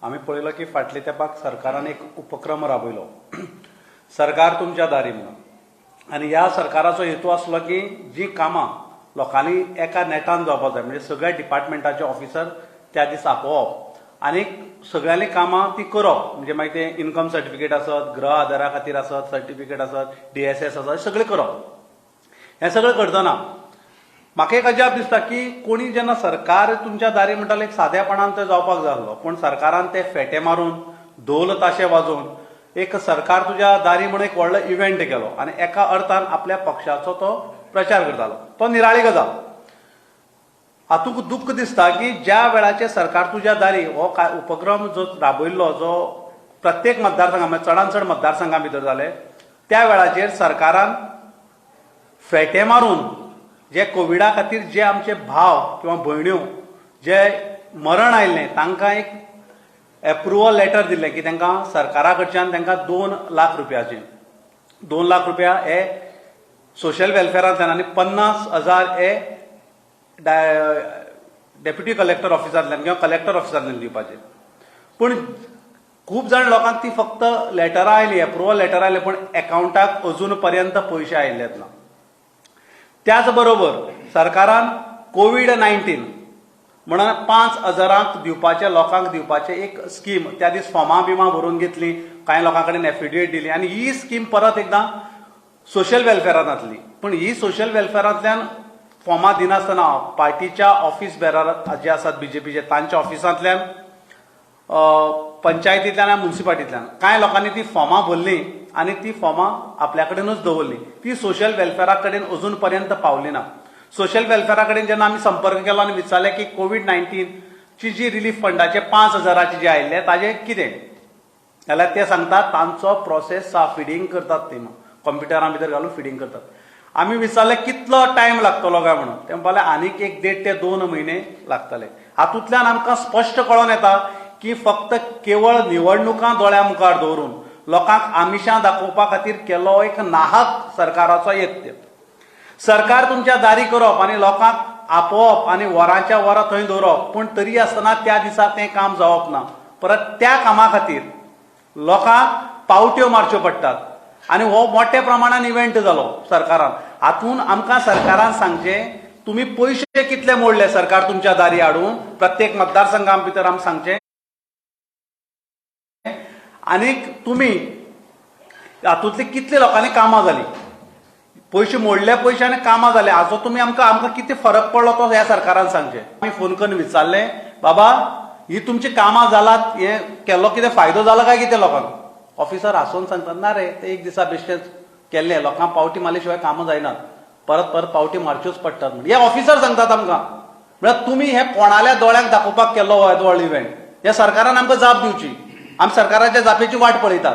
आमी पळयलो की फाटल्या तेंपाक सरकारान एक उपक्रम राबयलो, सरकार तुमच्या दारी म्हणून. आनी ह्या सरकाराचो हेतू आसलो की जी कामां लोकांनी एका नेटान जावपाक जाय, म्हणजे सगळ्या डिपार्टमेंटाचे ऑफिसर त्या दीस आपोवप आनी सगळ्यांनी कामां ती करप. म्हणजे मागीर ते इन्कम सर्टिफिकेट आसत, गृह आधारा खातीर आसत, सर्टिफिकेट आसत, डीएसएस आसत, सगळें करप. हें सगळें करतना म्हाका एक अजाप दिसता की कोणी जेन्ना सरकार तुमच्या दारी म्हणटाले, एक सादेपणान तें जावपाक जाय आसलो, पूण सरकारान ते फेटे मारून, धोल ताशे वाजोवन एक सरकार तुज्या दारी म्हणून एक व्हडलो इव्हेंट केलो आनी एका अर्थान आपल्या पक्षाचो तो प्रचार करतालो. तो निराळी गजाल. हातूंत दुख्ख दिसता की ज्या वेळाचेर सरकार तुज्या दारी हो काय उपक्रम जो राबयल्लो, जो प्रत्येक मतदारसंघा, म्हणजे चडान चड मतदारसंघा भितर जाले, त्या वेळाचेर सरकारान फेटे मारून जे कोविडा खातीर जे आमचे भाव किंवा भयण्यो जे मरण आयिल्ले, तांकां एक एप्रुवल लेटर दिल्लें की तांकां सरकारा कडच्यान तांकां 2 लाख रुपयाचे, 2 लाख रुपया हे सोशल वेलफेरांतल्यान आनी 50,000 हे डेप्युटी कलेक्टर ऑफिसांतल्यान किंवा कलेक्टर ऑफिसांतल्यान दिवपाचे. पूण खूब जाण लोकांक ती फक्त लेटरां आयली, एप्रुवल लेटर आयले, पूण एकावंटाक अजून पर्यंत पयशे आयिल्लेच ना. त्याच बरोबर सरकारान कोवीड 19 म्हणून 5 हजारांक दिवपाचे, लोकांक दिवपाचे एक स्कीम त्या दीस फॉर्मां बिमां भरून घेतली, कांय लोकां कडेन एफिडेवीट दिली आनी ही स्कीम परत एकदां सोशल वेलफेरांतली. पूण ही सोशल वेलफेरांतल्यान फॉर्मां दिनासतना पार्टीच्या ऑफिस बेरर जे आसात बीजेपीचे, तांच्या ऑफिसांतल्यान, पंचायतींतल्यान आनी मुन्सिपालिटींतल्यान कांय लोकांनी ती फॉर्मां भरलीं आनी ती फॉर्मां आपल्या कडेनूच दवरली. ती सोशल वेलफेरा कडेन अजून पर्यंत पावली ना. सोशल वेलफेरा कडेन जेन्ना आमी संपर्क केलो आनी विचारलें की कोवीड 19ची जी रिलीफ फंडाचे 5 हजाराचे जे आयिल्ले, ताजें कितें जाल्यार ते सांगतात, तांचो प्रोसेस फिडींग करतात, ते कॉम्प्युटरा भितर घालून फिडींग करतात. आमी विचारलें कितलो टायम लागतलो काय म्हणून, ते म्हणपाले आनीक एक देड ते 2 म्हयने लागतले. हातूंतल्यान आमकां स्पश्ट कळोन येता की फक्त केवळ निवडणुकां दोळ्या मुखार दवरून लोकांक आमिशां दाखोवपा खातीर केलो एक नाहक सरकाराचो यत्न. सरकार तुमच्या दारी करप आनी लोकांक आपोवप आनी वरांच्या वरां थंय दवरप, पूण तरी आसतना त्या दिसा तें काम जावप ना. परत त्या कामा खातीर लोकांक पावट्यो मारच्यो पडटात आनी हो मोठ्या प्रमाणान इव्हेंट जालो सरकारान. हातून आमकां सरकारान सांगचें, तुमी पयशे कितले मोडले सरकार तुमच्या दारी हाडून? प्रत्येक मतदारसंघा भितर आमी सांगचें. आनीक तुमी हातूंतली कितले लोकांनी कामां जाली? पयशे मोडले पयशे आनी कामां जाले, हाचो तुमी आमकां कितें फरक पडलो तो ह्या सरकारान सांगचें. आमी फोन करून विचारलें, बाबा, ही तुमची कामां जालात, हे केल्लो कितें फायदो जाला काय कितें लोकांक? ऑफिसर हांसून सांगतात, ना रे, ते एक दिसा बेश्टेच केल्ले, लोकांक पावटी मारले शिवाय कामां जायनात, परत परत पावटी मारच्योच पडटात म्हण हे ऑफिसर सांगतात आमकां. म्हळ्यार तुमी हे कोणाल्या दोळ्यांक दाखोवपाक केल्लो हो येदो व्हडलो इव्हेंट, हे सरकारान आमकां जाप दिवची. आमी सरकाराच्या जापेची वाट पळयतात.